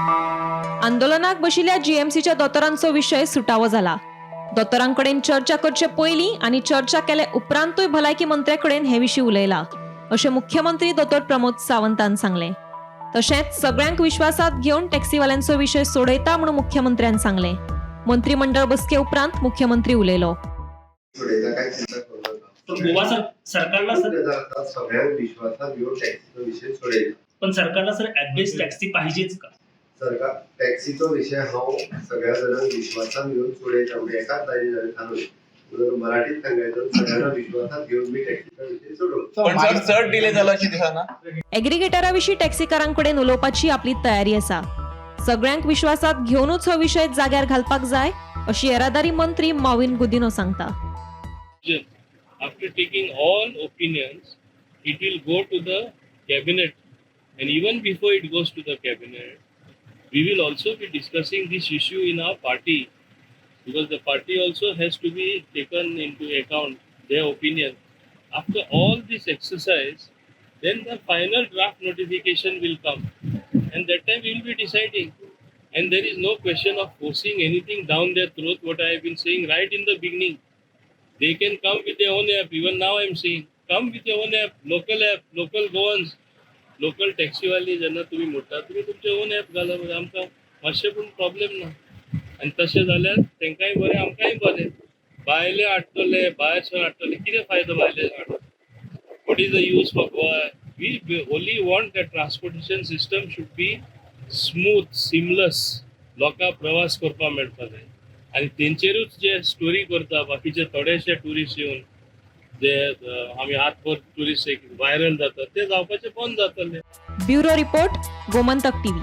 आंदोलनाक बशिल्ल्या जीएमसीच्या दोतोरांचो विशय सुटावो जाला. दोतोरांकडेन चर्चा करचे पयलीं आनी चर्चा केले उपरांतूय भलायकी मंत्र्याकडेन हे विशीं उलयला, अशें मुख्यमंत्री दोतोर प्रमोद सावंतान सांगलें. तशेंच सगळ्यांक विश्वासात घेवन टॅक्सीवाल्यांचो विशय सोडयता म्हणून मुख्यमंत्र्यान सांगलें. मंत्रीमंडळ बसके उपरांत मुख्यमंत्री उलयलो. सोडयता, काय चिंता करू नाका. पण गोवा सरकारला खूप सर गजाल आसा, सगळ्यांक विश्वासात घेवन टॅक्सीचो विशय सोडयता. पण सरकारला सर, ऍप बेस्ड टॅक्सी पाहिजेच का? सरकार टॅक्सीचो विशय हांव सगळ्या जाणांक विश्वासान घेवन सोडयता म्हणजे एकाच लायनी जाणें सांगलें म्हणून मराठीत सांगायचं, सगळ्यांना विश्वासात घेऊन मी टॅक्सीचा विषय सोडवतो. पण सर, चड डिले जालो अशें दिसना? एग्रीगेटरा विशीं टॅक्सीकारांकडेन उलोवपाची आपली तयारी आसा. सगळ्यांक विश्वासात घेवनूच हो विशय जाग्यार घालपाक जाय, अशी येरादारी मंत्री माविन गुदिनो सांगता. After taking all opinions, it will go to the cabinet. And even before it goes to the cabinet, we will also be discussing this issue in our party because the party also has to be taken into account, their opinion. After all this exercise, then the final draft notification will come. And that time we will be deciding. And there is no question of forcing anything down their throat, what I have been saying right in the beginning. They can come with their own app. Even now I'm saying, come with your own app, local app, local Goans, local टॅक्सीवाले जेन्ना तुमी म्हणटा, तुमी तुमचे own app घाला मरे, आमकां मातशें पूण प्रॉब्लेम ना. आनी तशें जाल्यार तांकांय बरें, आमकांय बरें. भायले हाडटले, भायर सून हाडटले, कितें फायदो भायले हाडून? What is the use for Goa? We only want the transportation system should be smooth, seamless. लोकांक प्रवास करपाक मेळपाक जाय आनी तेंचेरूच जे स्टोरी करता बाकीचे थोडेशे ट्युरिस्ट येवन जे आमी हातभर ट्युरिस्ट एक व्हायरल जाता, ते जावपाचे बंद जातले. Bureau report, Gomantak TV.